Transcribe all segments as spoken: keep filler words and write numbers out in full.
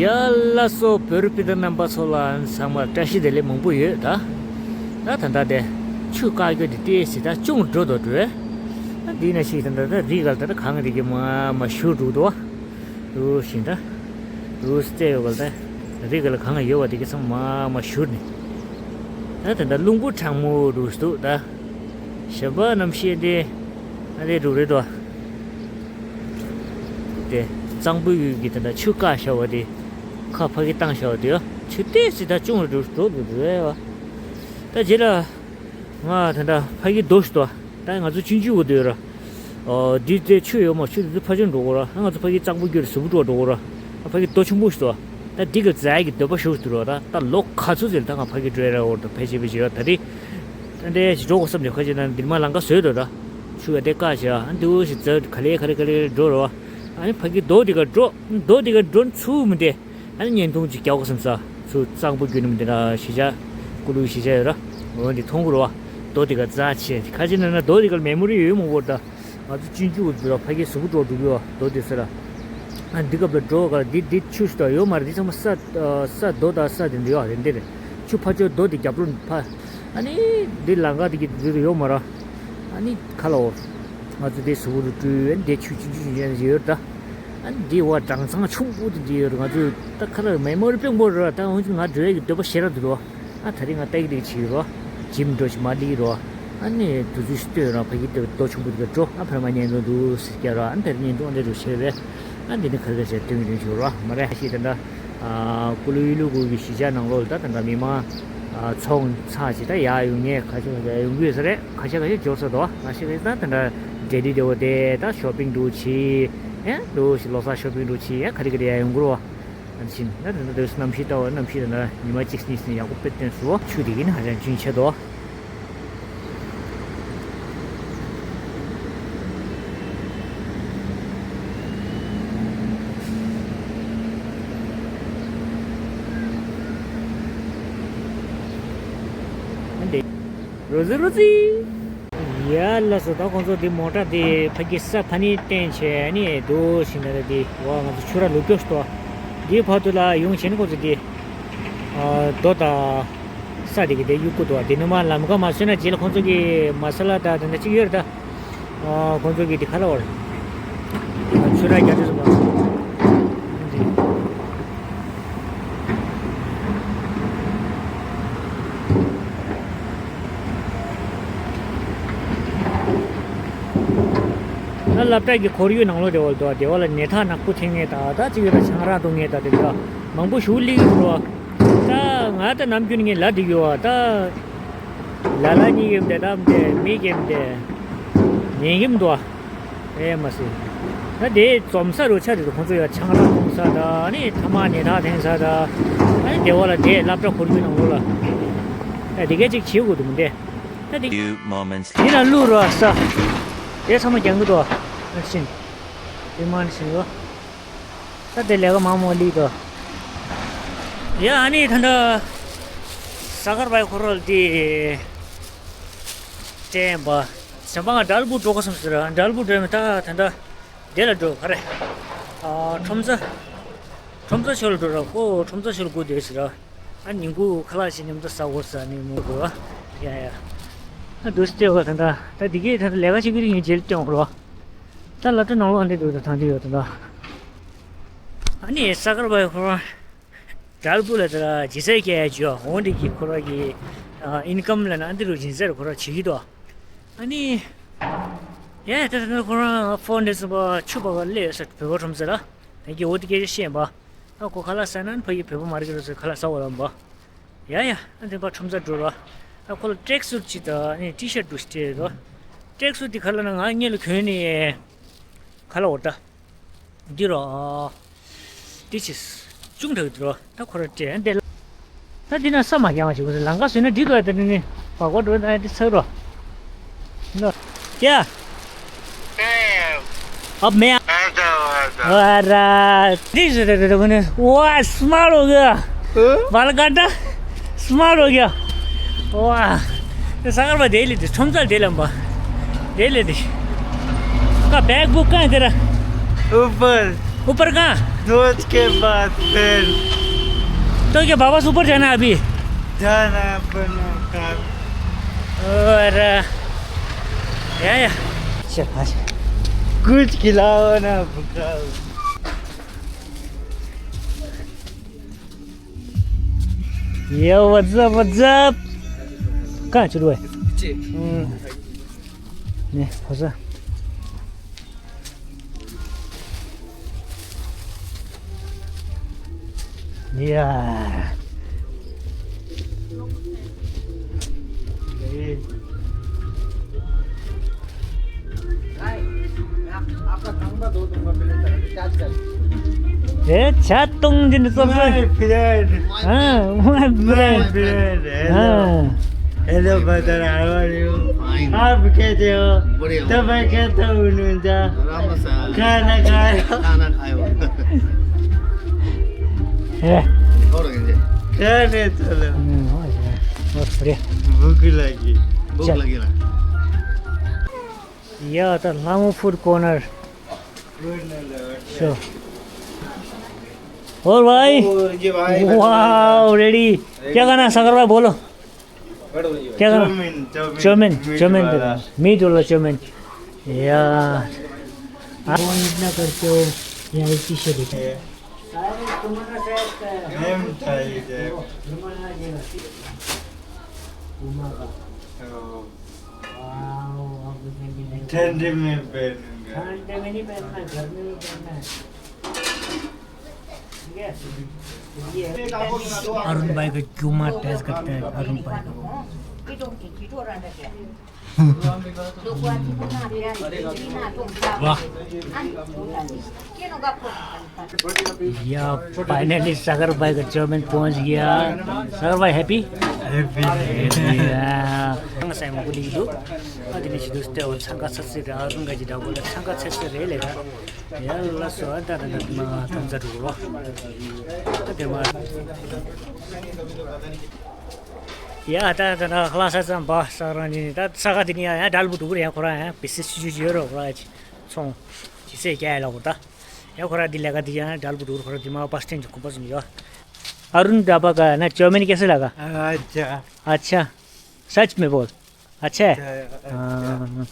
ཡ་ལ་སོ། བོད་རིགས་སྤུན་ཟླ་རྣམ་པ་ཚོ་ལ་ཚང་མར་བཀྲ་ཤིས་བདེ་ལེགས་མང་པོ་ཡོད་ད། ད་ད་ལྟ་དེ་ཆུ་བཀག་རྒྱུ་དེ་ཏོག་ཙམ་ད་ཆུང་འགྲོ་དོ་འགྲོ། ད་འདི་ན་ཞིག་ད་ད་ད་རི་ག་ལ་ད་ད་གངས་རི་གི་མ་མ་ཤུར་འགྲོ་དོ། འདུག་ཞིང་ད་འདུག་སྟེ་ཡོད་ག་ལ་ད་རི་ག་ལ་གངས་ཡོད་བ་དེ་གི་ཚང་མ་མ་ཤུར་ནས། ད་ད་ད་རླུང་བུ་གྲང་མོ་འགྲོ་འདུག་ད། ཞབས་པ་རྣམ་ཤེས་དེ་ཨ་དེ་འགྲོ་རེད་དོ། དེ་གཙང་པོའི་ཡུལ་གྱི་དེ་འདྲ་ཆུ་བཀག་བཞག་པ་དེ། ཁ་ཕ་གི་བཏང་བཞག་པ་དེ་ཡ་ཆུ་ཏོག་ཙམ་ད་ཆུང་རུ་འགྲོ་འགྲོ་འགྲོ་རེད་བ། ད་རྗེས་ལ་ང་དེ་འདྲ་ཕ་གི་རྡོ་ཞིག་ཏོ། ད་ང་ཚོ་ཆུང་ཆུང་འོ་དེ་ཡོད་ར། ཨོ་འདི་དེ་ཆུ་ཡོད་མ་ཆུ་དེ་ཚོ་ཕ་ཆུང་འགྲོ་གོ་ར། ང་ཚོ་ཕ་གི་གཙང་པོ་རྒྱུད་ཟུར་འགྲོ་འགྲོ་གོ་ར། ཕ་གི་རྡོ་ཆུང་པོ་ཞིག་ཏོ། ད་འདི་ག་འཛེག་གི་འདོད་པ་ཞུགས་འདུག་ར། ད་ད་ལོ་ག་ཚོད་ཟེར་ད་ང་ཕ་གི་འགྲོ་ཡ་ར་འོར་ད་ཕལ་ཆེར་ཕལ་ཆེར་ཡོད་ད་རེད། ད་འདྲའི་ཞིག་འགྲོ་དགོས་བསམ་ནས་ཁ་ཆེ་ན་འདིར་མ་ལམ་ཁ་བཟོས་འདུག་ད། ཆུ་ཡ་དེ་བཀག་བྱས་ཨ་འདུག་ཞིག་འཛེག་ག་ལེ་ག་ལེ་ག་ལེ་འགྲོ་ར། ཨ་ནི་ཕ་གི་རྡོ་འདི་ག་འགྲོ་རྡོ་འདི་ག་འགྲོ་ཚུགས་མི་འདི། ཨ་ནི་བརྙན་ཐུང་ཅིག་རྒྱག་དགོས་བསམ་ས། ཚུར་གཙང་པོ་རྒྱུད་ནི་མི་འདི་ན་གཞིས་ཆགས་ཀུ་ལུ་གཞིས་ཆགས་ཡོད་ར། འོ་འདི་མཐོང་གི་ར་བ། རྡོ་འདི་ག་འཛེག་བྱས་ཁ་ཆེ་ན་ན་རྡོ་འདི་ག་མེ་མོ་རི་ཡོད་མོ་བོར་ད། ང་ཚོ་གཅིན་གཅུང་འདི་ལ་ཕ་གི་གཟུགས་པོ་འགྲོ་འགྲོ་གི་ཡོད་རྡོ་དེ་ས་ལ། ཨ་འདི་སྐབས་ལ་འགྲོ་ག་འདི་འདི་ཆུ་ཞིག་དང་ཡོད་མ་རེད། འདི་ཚང་མ་ས་ས་རྡོ་དང་ས་དེ་འདྲ་ཡོད་རེད་འདི་རེད། ཆུ་ཕར་ཕྱོགས་རྡོ་དེ་རྒྱབ་ལོགས་ཕ། ཨ་ནི་འདི་ལམ་ཁ་དེ་གི་འདི་རུ་ཡོད་མ་ར། ཨ་ནི་ཁ་ལ་འོ། ང་ཚོ་འདི་གཟུགས་པོ་རུ་བཀྲུས་འདི་ཆུ་གཅིན་གཅུང་ཡོད་ད། ཨ་ནི་འདི་བ་སྦྲང་ཚང་ཆུང་པོ་དེ་འདྲ་ཡོད་རེད། ང་ཚོ་ད་ཁ་ལ་མེ་མོ་རི་དཔོན་པོ་རེད་ད། འོན་ཀྱང་ང་འགྲོ་ཡ་གི་འདོད་པ་ཞེ་དྲག་འདུག་རོ། ཨ་ད་རེས་ང་ཏག་ཏག་བྱེད་ཀྱི་རོ། ཇིམ་འགྲོ་ཞིག་མ་ལི་རོ། ཨ་ནི་དུས་ཚོད་ཞིག་སྟོན་རོགས། ཕ་གི་དེ་རྡོ་ཆུང་པོ་དེ་ག་འགྲོ། ཨ་ཕར་མ་བརྙན་ཐུང་འདུག་ཟེར་སྐྱེལ་རོགས། ཨ་ནི་དེར་བརྙན་ཐུང་ཨ་འདྲ་རུ་བྱས་པས། ཨ་འདི་ནི་ཁ་ཁ་བྱས་སྟོན་གྱི་རེད་ཞུ་རོགས་མ་རེད། ཤི་ད་ལྟ་ཀུ་ལུ་ཡུལ་ལུ་གུ་གི་གཞིས་ཆགས་ནང་ལོགས་ལ་ད་ད་ལྟ་མི་མང་ཚོགས་ཚགས་ཅིག་ད་ཡར་ཡོང་མཁན་ཁ་ཤས་ཁ་ཤས་ཡོང་གི་ཡོད་ས་རེད། ཁ་ཤས་ཁ་ཤས་འབྱོར་ས་འདུག་ཁ་ཤས་ཁ་ཤས་ད་ད་ལྟ་འབྲེལ་འདྲིས་དེ་བོ་དེ་ད་ཤོ་པིང་འགྲོ་ཆེ་ཨེ་འགྲོ་ཞིག་ལོ་གསར་ཤོ་པིང་འགྲོ་ཆེ་ཨེ་ག་རེ་ག་རེ་ཡར་ཡོང་གི་རོགས། ཨ་ནི་ཕྱིན་ན་དེ་འདྲ་འདོད་གནམ་གཤིས་ལྟ་བ་གནམ་གཤིས་དེ་འདྲ་ཉི་མ་གཅིག་གཉིས་ནས་ཡག་པོ་དཔེ་སྟོན་སོང་། ཆུ་དེ་གིན་ཧ་ཅང་ཆུན་ཆད་དོ། ཨ་འདི། རོ་ཟི་རོ་ཟི། ཡ་ལ་སོ། ད་ཁོང་ཚོ་འདི་མོ་ཊ་འདི་ཕ་གི་ས་ཕ་ནི་བསྟན་བྱས་ནི་འདུག་ཞིག་ན་རེད། འདི་བ་ང་ཚོ་ཆུ་ར་ལུག་སྐྱོ་ཞིག་ཏོ། འདིའི་བར་དུ་ལ་ཡོང་བྱས་ནི་ཁོང་ཚོ་འདི་རྡོ་དང་ས་འདི་གི་འདི་གཡུག་གི་འདུག་འདི་ནི་མ་ལམ་ཁ་མ་བཟོས་ན་རྗེས་ལ་ཁོང་ཚོ་གི་མ་ས་ལ་དང་དེ་འདྲ་གཅིག་ཡོད་རེད་ད། ཁོང་ཚོ་གི་འདི་ཁ་ལ་བར་ཆུ་ར་རྒྱ་ཆུ་སོང་བ། ད་སློབ་གྲྭ་གི་ཁོར་ཡུག་ནང་ལོགས་དེ་བོ་དེ་བོ་ལ་ནད་རྟགས་ནག་པོ་ཐེབས་ངེས་ད། ད་ཅིག་ཡོད་ད་ཆང་རག་འཐུང་ངེས་ད་དེ་འདྲ་མང་པོ་ཞིག་སླེབས་ཡོད་རེད་བ། ད་ང་ད་ནམ་རྒྱུན་ངས་ལབ་བསྡད་ཡོད་བ། ད་ལ་ལ་གཉིས་ཡོད་དེ་ད་དེ་མི་གེམ་དེ་ཉན་གིམ་འདུག་བ། ཨེ་མ་སྲིད། ད་དེ་འཛོམས་ས་རུ་ཆ་དེ་ཚོ་ཁོང་ཚོ་ཡ་ཆང་རག་འཐུང་ས་ད་ཨ་ནི་ཐ་མག་ནད་རྟགས་ཐོན་ས་ད་ཨ་ནི་དེ་བ་ལ་དེ་སློབ་གྲྭ་ཁོར་ཡུག་ནང་ལོགས་ལ་ད་དེ་གས་ཅིག་བྱེད་དགོས་འདུག་མི་འདྲ། ད་དེ། Few moments later. དེ་ན་ཀླུ་རོ་ས། དེ་ཚང་མ་རྒྱང་གི་འདུག་ཨ་ཤིན། དེ་མ་ནི་ཤིན་རོ། ད་དེ་ལས་ཀ་མང་མོ་ལི་འདུག་ཡ་ཨ་ནི་ད་ད། ས་གར་བའི་ཁོ་རོལ་དེ། དྲན་པ། བྱམས་པ་ང་འབྲས་བུ་འགྲོ་ག་སོང་ཟེར་ར། འབྲས་བུ་འགྲོ་མི་ད་ད་ད། དེ་ལ་འགྲོ་ག་རེ། ཨ་ཁྲོམ་ས། ཁྲོམ་ས་ཆོལ་འགྲོ་ར་ཁོ་ཁྲོམ་ས་ཆོལ་དགོས་དེ་ཟེར་ར། ཨ་ཉིན་གུང་ཁ་ལག་ཞིག་མཉམ་དུ་ཟ་དགོས་ཟེར་ནི་མོ་དགོས་ཡ་ཡ། ཨ་འདུག་སེ་བལྟས་པ་ད་ད་ད་འདི་གས་ད་ད་ལས་ཀ་བྱེད་ཀྱི་རིགས་ངས་རྗེས་ལ་སྟོན་དགོས་ར། ད་ལ་ད་ནང་ལོགས་འདི་འདུག་ད་ཐང་འདི་ཡོད་ད་ད། ཨ་ནི་ས་གར་བའི་ཁོ་རང་འབྲས་བུ་ལ་ད་ལྗིད་ཚད་སྐྱེ་ཡ་ཇོ་འོང་འདི་གི་ཁོ་རང་གི་ཨིན་ཀམ་ལ་ན་འདི་རུ་སྦྱིན་སྲེག་ཁོ་རང་བྱེད་ཀྱི་འདུག་ཨ་ནི། ཡ་ད་ད་ཁོ་རང་ཕོན་འདི་ཚོ་པ་ཆུ་པ་ག་ལས་ས་བོད་པ་ཁྲོམ་ས་ལ་ད་གི་འོ་འདི་སྐད་ཆ་བཤད་པ། ཨ་ཁོ་ཁ་ལག་ཟ་ན་ཕ་གི་བོད་པ་མ་རེད་ཟེར་ཁ་ལག་ཟ་བ་ལ་འབའ། ཡ་ཡ་ཨ་འདི་པ་ཁྲོམ་ས་འགྲོ་ར། ཨ་ཁོ་ལ་ཊྲེག་སུཊ་ཅིག་དང་ཨ་ནི་ཊི་ཤར་འདྲ་ཞིག་སྤྲད་རོ། ཊྲེག་སུཊ་འདི་ཁ་ལག་ན་ང་སྔོན་ལ་གོན་ནི་ཁ་ལག་འོ་ད། འདི་རོ། ཨ་འདི་ཅིས་ཅུང་དྲག་འདི་རོ། ད་ཁོ་ར་སྤྲད་ཨ་འདི་ལ། ད་འདི་ན་ས་མ་རྐྱང་བ་ཞིག་ལང་ཀ་བཟོས་ན་འགྲིག་འདུག་ཨ་ད་ནི་བག་བག་འགྲོ་ན་འདི་ཚར་རོ། ཡ། अब मैं आ रहा। देख सकते थे तो मैंने, वाह, स्मार्ट हो गया। बाल काटा, स्मार्ट हो गया। वाह। तो सागर भाई, दे लेते, छोमसा दे लंबा। दे लेते। का बैग बुक कहाँ है तेरा? ऊपर। ऊपर कहाँ? सोच के बात फिर। तो क्या वापस ऊपर जाना है अभी? जाना है अपना काम। और या या चल आ जा। कुछ खिलाओ ना, भूखा हूँ। Yo, what's up, what's up? कहाँ चुरु है? 네, 보자. 이야. ए छातुङ दिन सबै. My friend. Uh, my friend. My friend. Hello. Uh. Hello brother, how are you? Fine. आप कैसे हो? बढ़िया हूँ। तपाईँ कस्तो हुनुहुन्छ? राम्रो छ। खाना खायो? खाना खायो। ए। थोरै खाने चलो। अँ, हो, हो, हो, बढ़िया। भुक लाग्यो। भुक चल। लाग्यो। या त लामो फूड कर्नर। सो। और भाई। ओ, ये भाई, wow, रेडी। क्या खाना है, सागर भाई, बोलो। बैठो, बैठो। क्या खाना? Chowmein, chowmein, chowmein, meat chowmein वाला। मीट वाला चाउमिन। यार। आप फोन इतना करते हो, यहाँ एक पीछे देखो। ये। हम चाहिए। तो ठंड में पहनूंगा। ठंड में नहीं पहनना, गर्मी में पहनना है। ठीक है? ये अरुण भाई का क्यूमा टेस्ट करते हैं, अरुण भाई का। वाह। या, फाइनली सागर भाई का चाउमिन पहुंच गया। सागर भाई, happy? Happy. या। ང་ས་ཡ་མང་པོ་སླེབས་ཀྱི་འདུག་ཨ་དེ་ནས་ཞི་དུ་སྟེ་འོ་འཚང་ཁ་ཚ་ཚ་རེད། ཨ་རུང་ག་ཅི་འདྲ་པོ་ལ་འཚང་ཁ་ཚ་ཚ་རེད་ལས་ད། ཡ་ལ་སོ་ཨ་ད་ད་ད་མ་ཐམ་ཚ་འགྲོ་རོ། ཨ་དེ་མ། ཡ་ད་ད་ད་ལྷ་ས་ཙམ་པ་ས་རང་ནི་ད་ས་ག་དེ་ནི་ཡ་ཡ་འདྲ་པོ་འགྲོ་གི་རེད། ཡ་ཁོ་རང་ཡ་བི་སི་ཆུ་ཆུ་ཡོད་རོ། ཁོ་རང་ཡ་ཚོང་ཅི་སེ་རྒྱ་ཡ་ལ་གོ་ད། ཡ་ཁོ་རང་འདི་ལས་ཀ་འདི་ཡང་འདྲ་པོ་འདུག་ཁོ་རང་འདི་མ་པར་སྟེང་གི་ཁོ་པ་ཟིན་ཡོད། अरुण ढाबा का है ना, चाउमीन कैसे लगा? अच्छा। अच्छा। सच में बोल। अच्छा है। अच्छा। हाँ।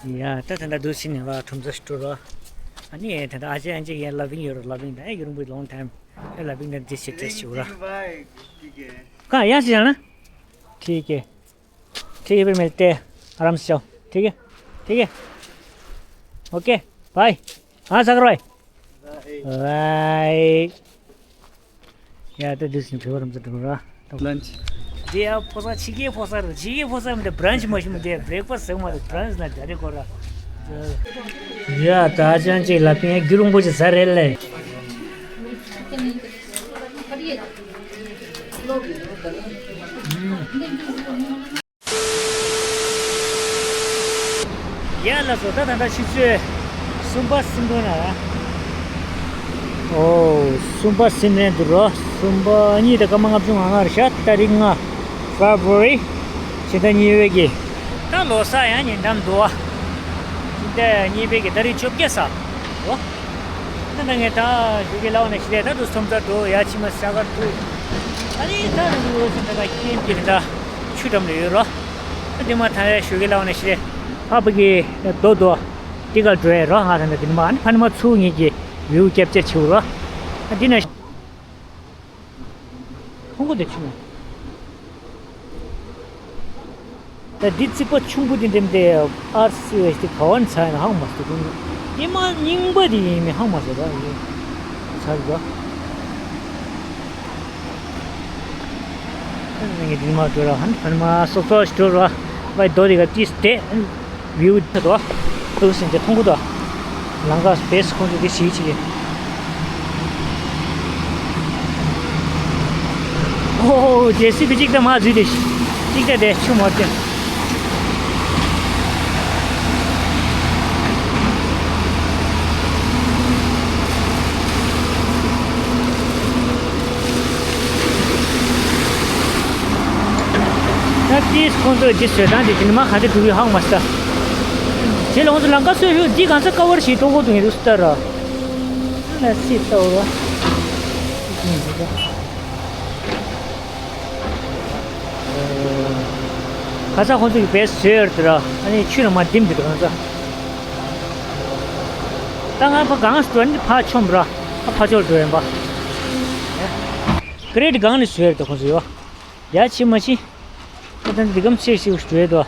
या, ད་ད་ད་འདུག་ཕྱིན་ནས་ལ་ཁྲོམ་ས་སྤྲོ་ར། ཨ་ནི་ད་ད་ཨ་ཅེ་ཨ་ཅེ་ཡ་ལ་བིང་ཡོད་ར། ལ་བིང་ད་ཡ་ཡུ་རུང་བུ་long time. ཡ་ལ་བིང་ད་འདི་ཞེ་ཏྲེ་ཞུ་ར། ཁ་ཡང་ཞིག་ཡང་ན། ठीक है। ठीक है, फिर मिलते हैं। आराम से जाओ। ठीक है। ठीक है। ओके। बाय। हाँ सागर भाई। बाय। ཡ་ད་འདུག་སེ་བོད་པ་རང་ཚོ་འགྲོ་ར། ལན་ཆི། དེ་ཡ་ཕོ་གསར་ཕྱི་རྒྱལ་ཕོ་གསར་རེད། ཕྱི་རྒྱལ་ཕོ་གསར་མི་འདུག་བྷ་རན་ཆི་མ་ཤི་མི་འདུག་བྷི་རེག་ཕ་སི་ཟེར་མ་འདུག་བྷ་རན་ཆི་ན་ད་རེ་གོ་ར། ཡ་ད་ཅང་ཅིག་ལ་པིན་རྒྱུ་རུང་པོ་ཅིག་ཟ་རེད་ལེ། ཡ་ལགས་སོ། ད་ད་ལྟ་ཆུ་ཚོད་གསུམ་པ་ཟིན་འགྲོ་ན། ཨོ། གསུམ་པ་ཟིན་ནས་འདུག་རོ། གསུམ་པ་གཉིས་དང་སྐར་མ་ལྔ་བཅུ་ང་ལྔ་རེད་ཤག་ཏ་རིག་ལྔ་February། ཕྱི་ཟླ་གཉིས་པའི་གི། ད་ལོ་གསར་ཡང་ཉིན་གྲངས་འདུག་བ། ཕྱི་ཟླ་གཉིས་པའི་གི་ཏ་རིག་བཅོ་བརྒྱད་ས། ཨོ། ད་ད་ངས་ད་ཞོགས་ཀས་ལངས་ནས་ཤི་རེད། ད་དུ་སོམ་ཚ་འགྲོ་ཡ་ཕྱི་མ་ས་གར་འདུག་ཨ་ནི་ད་རུ་རུ་སོམ་ཚ་ག་ཁྱིམ་གྱི་ད་ཆུ་འགྲམ་ལ་ཡོད་རོ། ཨ་དེ་མ་ཐང་ཡ་ཞོགས་ཀས་ལངས་ནས་ཤི་རེད། ཨ་ཕ་གི་རྡོ་རྡོ་ཏི་ཀ་འགྲོ་ཡ་རོ། ང་ད་ད་དེ་མ་ཨ་ནི་ཕ་ནི་མ་ཚུགས་ངེས་ཀྱི་view capture བྱེད་རོ། ཨ་དེ་ན། ཕུང་པོ་དེ་ཆུ་མོ། ད་འདི་རྩིག་པ་ཆུང་པོ་འདི་འདེམས་ཏེ་ཨར་སི་ཝེ་སི་དེ་ག་བ་ནས་ཚར་ཡིན་ན་ཧང་མ་སོ་ཀུན། ཉི་མ་རྙིང་པ་དེ་ཡིན་མིན་ཧང་མ་སོ་ར་ཡིན། ཚར་ར། ངས་འདི་མ་འགྲོ་ར་ཧན་ཧན་མ་སོ་སོ་ཞིག་འགྲོ་ར། བའི་རྡོ་དེ་ག་ཏིས་དེ། བིའུ་ད་དོ། ཏུ་སིན་ཏེ་ཐུང་གུ་དོ། ལང་ཀ་སི་པེ་སི་ཁོང་ཚོ་དེ་སི་ཆི་གེ། ཨོ། ཇེ་སི་བི་གཅིག་ད་མ་འཛུལ་ཏེ། གཅིག་ད་དེ་ཆུ་མོ་དེ། ད་ཏིས་ཁོང་ཚོས་འདི་བཟོས་སྟངས་དེ་དེ་ནི་མ་ག་འདྲ་འགྲུབ་ཡོད་ཧང་མ་སི་ད། དེ་ལ་ཁོང་ཚོ་ལང་ཀ་སོས་ཤུགས་འདི་གང་ཚ་ཀ་བར་ཞིག་གཏོང་གོ་དུ་ངེས་འདུག་སི་ད་ར། ལ་སྲིད་ལྟ་བུ། ཁ་ས་ཁོང་ཚོ་གི་བེད་བཟོས་ཡོད་རེད་དེ་ར། ཨ་ནི་ཆུ་ལ་མ་ལྡིམ་གི་འདུག་ཁ་ས། ད་ང་ཕ་གང་སུ་འགྲོ་ནི་ཕ་ཆོམ་ར། ཨ་ཕ་ཆོར་འགྲོ་ཡིན་པ། ཀ་རེད་གང་ནས་བཟོས་ཡོད་རེད་ད་ཁོང་ཚོ་ཡོ། ཡ་ཕྱི་མ་ཕྱི། ཨ་ད་འདི་གམ་ཕྱིར་ཞིག་འགྲོ་ཡོད་དོ།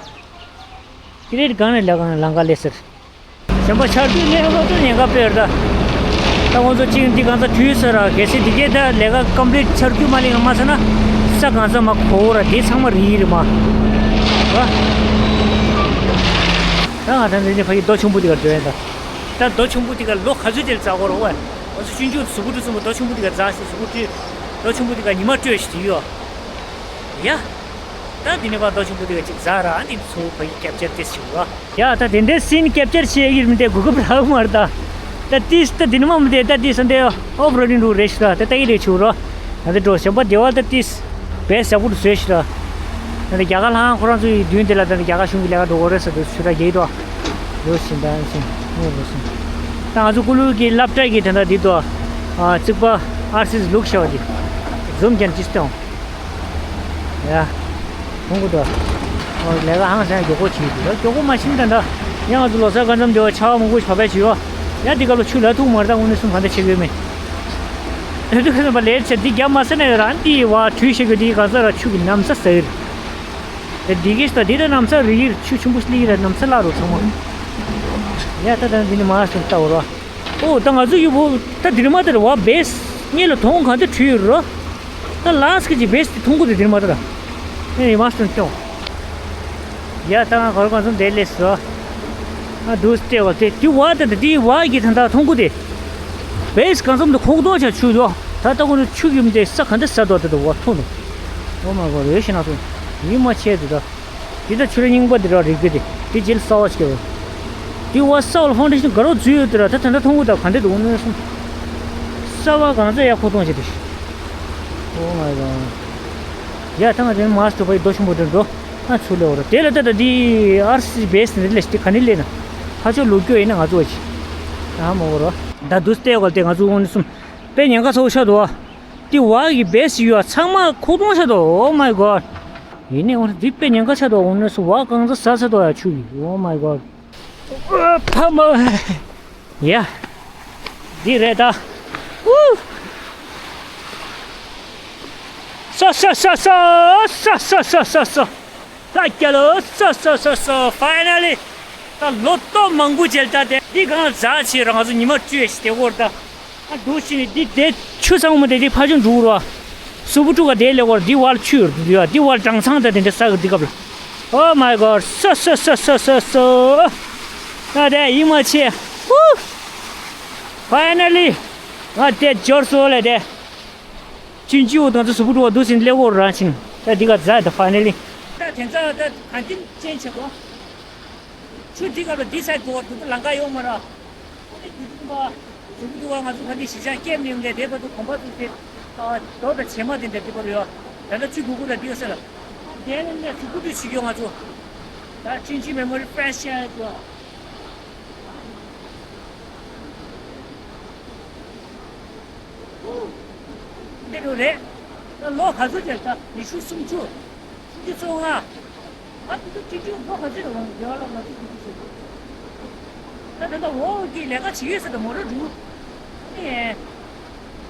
ཀ་རེད་གང་ནས་ལ་གང་ལང་ཀ་ལས་ཟེར། གཞན་པ་ཆར་དུས་ལས་སློབ་གྲྭ་ཉེན་ཁ་སྤེལ་ར། ད་ཁོང་ཚོ་གཅིག་འདི་གང་ཚ་དུས་ས་ར་གལ་སྲིད་འདི་གས་ད་ལས་ཀ་ཀམ་པི་ལིཊ་ཆར་རྒྱུས་མ་ལེགས་མ་ས་ན་ས་གང་ཚ་མ་གོ་ར་འདི་ཚང་མ་རི་རི་མ། བ། ད་ང་ད་འདི་ནས་ཕ་གི་རྡོ་ཆུང་པོ་འདི་ག་འགྲོ་ཡ་ད། ད་རྡོ་ཆུང་པོ་འདི་ག་ལོ་ག་ཚོད་དེར་འཛག་གོ་ར་བ། ང་ཚོ་ཆུང་ཆུང་གཟུགས་པོ་འདི་ཚོ་མ་རྡོ་ཆུང་པོ་འདི་ག་འཛག་ཞིག་གཟུགས་པོ་འདི། རྡོ་ཆུང་པོ་འདི་ག་ཉི་མ་སྤྲོད་ཞིག་དེ་ཡོད། ཡ། ད་འདི་ནས་ཕར་རྡོ་ཆུང་པོ་འདི་ག་ཅིག་ཟ་ར་འདི་ཚོ་ཕ་གི་ཀེབ་ཅར་ཏེ་ཞིག་ར། ཡ་ད་དེ་འདྲའི་སིན་ཀེབ་ཅར་བྱེད་ཡིར་མི་འདྲ་གོ་སྐབས་རག་མ་རེད་ད། ད་ཏིས་ད་འདི་ནས་མ་མི་འདྲ་ད་ཏིས་འདི་ཨོབ་རོ་ཌིང་རུ་རེ་ཞིག་ར་ད་ལྟ་ཡི་རེ་ཆུ་ར། ད་འདི་འགྲོ་ཞབས་པ་བདེ་བ་ད་ཏིས་བེ་ཞབས་པོ་རུ་བཟོས་ཞིག་ར། ད་འདི་རྒྱ་གར་ལྷང་ཁོ་རང་ཚོ་ཡི་མདུན་དེ་ལ་ད་འདི་རྒྱ་གར་གཞུང་གི་ལས་ཀ་འགྲོ་གོ་རེད་ཟེར་དུས་ཆུ་ར་ཡི་ར། ཡོད་ཤིང་ད་ཤིང་ངོ་རུ་སོང་། ད་ང་ཚོ་ཀུ་ལུ་གི་སློབ་གྲྭ་གི་ད་ད་འདི་དོ། རྩིག་པ་ཨར་སིས་ལུག་ཤ་བ་འདི། འཛུམ་ཀྱང་ཅིས་ཏོང་། ཡ། ཁོང་གི་དོ། ལས་ཀ་ཧང་སང་མགྱོགས་པོ་བྱེད་ཀྱི་འདུག་མགྱོགས་པོ་མ་ཕྱིན་ད་ད། ཡང་ང་ཚོ་ལོ་གསར་ཁ་འཛོམས་འདི་བ་ཆར་པ་མང་པོ་ཞིག་བབས་པས་བྱས་ཡོ། ཡ་འདི་སྐབས་ལ་ཆུ་ལ་ཐུག་མ་རེད་ད་དངོས་གནས་སུ་ག་འདྲ་བྱེད་དགོས་མེད། ད་དུ་ཁ་ཚ་པ་ལས་བྱ་འདི་རྒྱབ་མ་ཟེར་ནས་རང་འདི་བ་དུས་ཤེས་དགོས་འདི་ག་ས་ར་ཆུ་གི་ནམ་ས་ཟེར། ད་འདི་གིས་ད་འདི་ད་ནམ་ས་རི་ཡིར་ཆུ་ཆུན་པོ་སླེབས་ར་ནམ་ས་བརླག་རོ་ཚང་མ། ཡ་ད་ད་འདི་ནི་མ་སོང་ལྟ་བ་རོ། ཨོ་ད་ང་ཚོ་ཡུ་བོ་ད་འདིར་མ་དེར་བ་བེས་སྙེ་ལ་དོང་གང་དེ་བྲུས་རོ། ད་ལ་སི་ཀི་ཅི་བེས་དེ་མཐོང་གོ་དེ་འདིར་མ་དེར། ཨེ་ཡི་མ་སོང་ཀྱོང་། ཡ་ད་ང་གོར་གང་ཚོ་འདེད་ལས་སོ། ང་འདུག་སྟེ་བ་དེ་དེ་བ་ད་ད་དེ་བ་གི་ད་ད་མཐོང་གོ་དེ། བེས་གང་ཚོམ་དུ་ཁོག་དོག་ཆ་ཆུ་དོ། ད་ད་ཁོ་ནི་ཆུ་གི་མི་དེ་ས་གང་དེ་ས་དོ་དེ་དུ་བ་མཐོང་དུ། ཨོ་མ་གོ་རེ་ཤི་ན་སོང་། ཡིན་མ་ཆེ་དེ་ད། དེ་ད་ཆུ་ར་རྙིང་པ་དེ་ར་རིག་པའི་དེ་དེ་རྗེས་ལ་གསར་བ་ཞིག་བརྒྱབ། དེ་བ་གསར་བ་ལ་ཧྥའུན་ཌེ་ཤན་དགའ་རོགས་འཛུལ་ཡོད་དེ་ར་ད་ད་ད་མཐོང་གོ་ད་ག་འདྲ་འདུག་ནས་སོང་། གསར་བ་གང་ཚ་ཡག་ཁོ་གཏོང་བྱེད་དེ། Oh my god. ཡ་ཐང་དེ་མ་སྟོ་པའི་རྡོ་ཆུང་པོ་དེ་འགྲོ། ང་ཚུར་ལེ་འོ་ར་དེ་ལ་ད་ད་དེ་ཨར་སི་བེས་ནི་ལེ་ཤི་དེ་ག་ནི་ལེ་ན། ཧ་ཅོ་ལུག་སྐྱོ་ཡིན་ན་ང་ཚོ་ཅི། ཨ་མོ་ར། ད་དུས་དེ་གོ་དེ་ང་ཚོ་འོང་ནི་སོང་། དཔེ་ཉེན་ཁ་ཚ་བོ་ཆགས་འདུག་བ། དེ་བ་གི་བེས་ཡོད་ཚང་མ་ཁོ་གཏོང་ཆགས་འདུག Oh my god. ཡིན་ནའི་འོ་འདི་དཔེ་ཉེན་ཁ་ཆགས་འདུག་འོ་ནས་སུ་བ་གང་ཚ་ཟ་ཚ་འདུག་ཡ་ཆུ་ཡི། Oh my god. ཨ་ཕ་མ། ཡ། འདི་རེད་ད། ཨུ། ས་ས་ས་ས། ས་ས་ས་ས་ས། ས་སྐྱ་ལོ་ས་ས་ས་ས། Finally. ད་ལོ་ཏོག་མང་པོ་མཇལ་ད་དེ་འདི་གང་ལ་འཛག་ཆེ་རང་ཚོ་ཉི་མ་བཅུ་ཡས་ཤི་དེ་བོར་ད། ཨ་འདུག་ཕྱིན་ནི་འདི་དེ་ཆུ་ཚང་མ་དེ་འདི་ཕ་ཆུང་འགྲུག་རོ། སུ་བུ་ཕྲུག་ག་དེ་ལེ་བར་འདི་བར་ཆུ་ཡོད་འདུག་ཡ་འདི་བར་གྲང་ཚང་དེ་དེ་འདྲ་ས་གི་འདི་སྐབས་ལ། Oh my god. ས་ས་ས་ས་ས་ས། ད་དེ་ཡིད་མ་ཆེས། ཧུ། Finally. ང་དེ་འབྱོར་སོང་ལེ་དེ། ཆུན་ཆུ་དང་ཚོ་སུ་བུ་ཕྲུག་ག་འདུག་ཕྱིན་ལེ་བོར་རང་ཕྱིན། ད་འདི་ག་འཛག་ད་Finally. ད་དེ་ཚ་ད་ག་འདི་ཅན་ཆེ་གོ། ཆུ་འདི་ག་ལ་འདི་ཚ་གོ་འདུག་ལང་ཀ་ཡོང་མ་ར། ཨ་ནི་དུས་ཐུང་པ། དུས་ཐུང་པ་ང་ཚོ་ཕ་ནི་གཞིས་ཆགས་སྐྱེམས་ནས་འདས་དེ་བར་དུ་གོམ་པ་བཙུགས་ཏེ། ཨ་རྡོ་དང་བྱེ་མ་དེ་འདྲ་འདི་བར་ཡོད། ད་ལྟ་ཆུ་གུ་གུ་ལ་འདི་ཡོད་ས་ལ། དེ་ནས་ནས་ཆུ་གུ་དུས་བྱེད་ཀྱོ་ང་ཚོ། ད་ཅིན་ཅི་མེ་མོ་རི་ཕ་རེ་ཤི་ཡ་ཡོད། འདི་རུ་རེད། ད་ལོ་ག་ཚོད་ཅིག་ད་ཉི་ཤུ་སུམ་ཅུ། སུམ་ཅུ་སོ་ལྔ། ཨ་ཏི་ཏི་ཏི་ཏི་ལོ་ག་ཚོད་རེད་འོང་རྒྱལ་བ་ལ་ང་ཚོ་ཏི་ཏི་ཏི་ཏི། ད་ད་ད་འོ་གི་ལས་ཀ་བྱེད་ཡོད་ས་ད་མོ་ར་འགྲོ། ཨེ།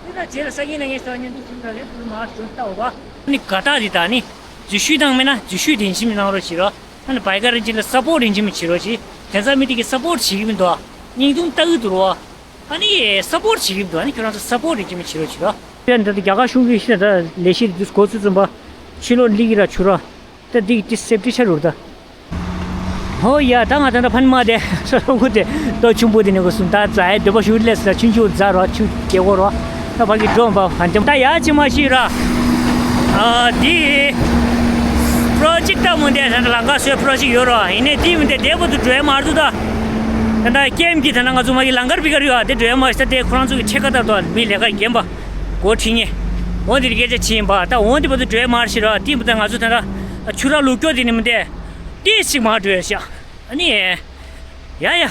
ཏི་ད་རྗེས་ལ་ས་ངན་ན་ངས་ས་ངན་དུ་ཟིན་ད་རེད་དུ་མ་ཞོན་ལྟ་བ། ནི་ག་ད་རི་ད་ནི་འཛུལ་ཞུགས་བཏང་མེད་ན་འཛུལ་ཞུགས་དེ་འཇིམ་གནང་རོགས་བྱེད་རོགས། ཨ་ནི་བྷའི་ཀར་རིན་ཆེན་ལ་སཔོར་རིན་ཆེན་མི་བྱེད་རོགས་བྱེད། དེ་ཚ་མི་དེ་གི་སཔོར་བྱེད་ཀྱི་མི་འདུག་ཨ། སྙིང་ཐུང་ལྟ་གི་འདུག་རོགས། ཨ་ནི་སཔོར་བྱེད་ཀྱི་མི་འདུག་ཨ་ནི་ཁྱོད་རང་ཚོ་སཔོར་རིན་ཆེན་མི་བྱེད་རོགས་བྱེད་རོགས། ཡ་འདི་རྒྱ་གར་གཞུང་གིས་ཤི་ད་ལས་གཞི་འདི་འགོ་ཚུགས་ཙམ་པ། ཕྱི་ལོགས་ལི་གི་ར་ཆུ་ར། ད་འདི་གི་ཏི་སེབ་ཏི་ཆ་རུ་ད། ཧོ་ཡ་ད་ང་ད་ད་ཕན་མ་དེ་ས་ལོ་གུ་དེ་རྡོ་ཆུང་པོ་དེ་ནི་གོ་སུམ་ད་ཛའི་འདོད་པ་ཞུ་ལས་ས་ཆུང་ཆུང་ཛ་རོ་ཆུ་སྐྱེ་གོ་རོ། ད་ཕ་གི་འགྲོ་འབའ་ཧན་ཏེ་ད་ཡ་ཅི་མ་ཤི་ར། ཨ་འདི་པྲོ་ཇེཀ་ད་མོ་འདི་ད་ལང་ཀ་སོའི་པྲོ་ཇེཀ་ཡོད་རོ། ཡིན་ནའི་འདི་མི་འདི་དེ་བོ་དུ་འགྲོ་ཡ་མ་ར་དུ་ད། ད་ད་ཀེམ་གི་ད་ན་ང་ཚོ་མ་གི་ལང་ཀར་པི་ཀར་ཡོད་ཨ་དེ་འགྲོ་ཡ་མ་ཤི་ད་དེ་ཁོ་རང་ཚོ་གི་ཕྱེད་ཀ་ད་དོ་མི་ལས་ཀ་རྒན་པ་འགོ་ཁྲིད་ཉེ། འོ་འདི་རི་སྐད་ཆ་ཆེན་པ་ད་འོ་འདི་བོ་དུ་འགྲོ་ཡ་མ་ཤི་ར། དེ་མི་ད་ང་ཚོ་ད་ད་ཆུ་ར་ལུག་སྐྱོ་དེ་ནི་མི་འདི་དེ་ཞིག་མ་འགྲོ་ཡ་ཤ་ཨ་ནི། ཡ་ཡ།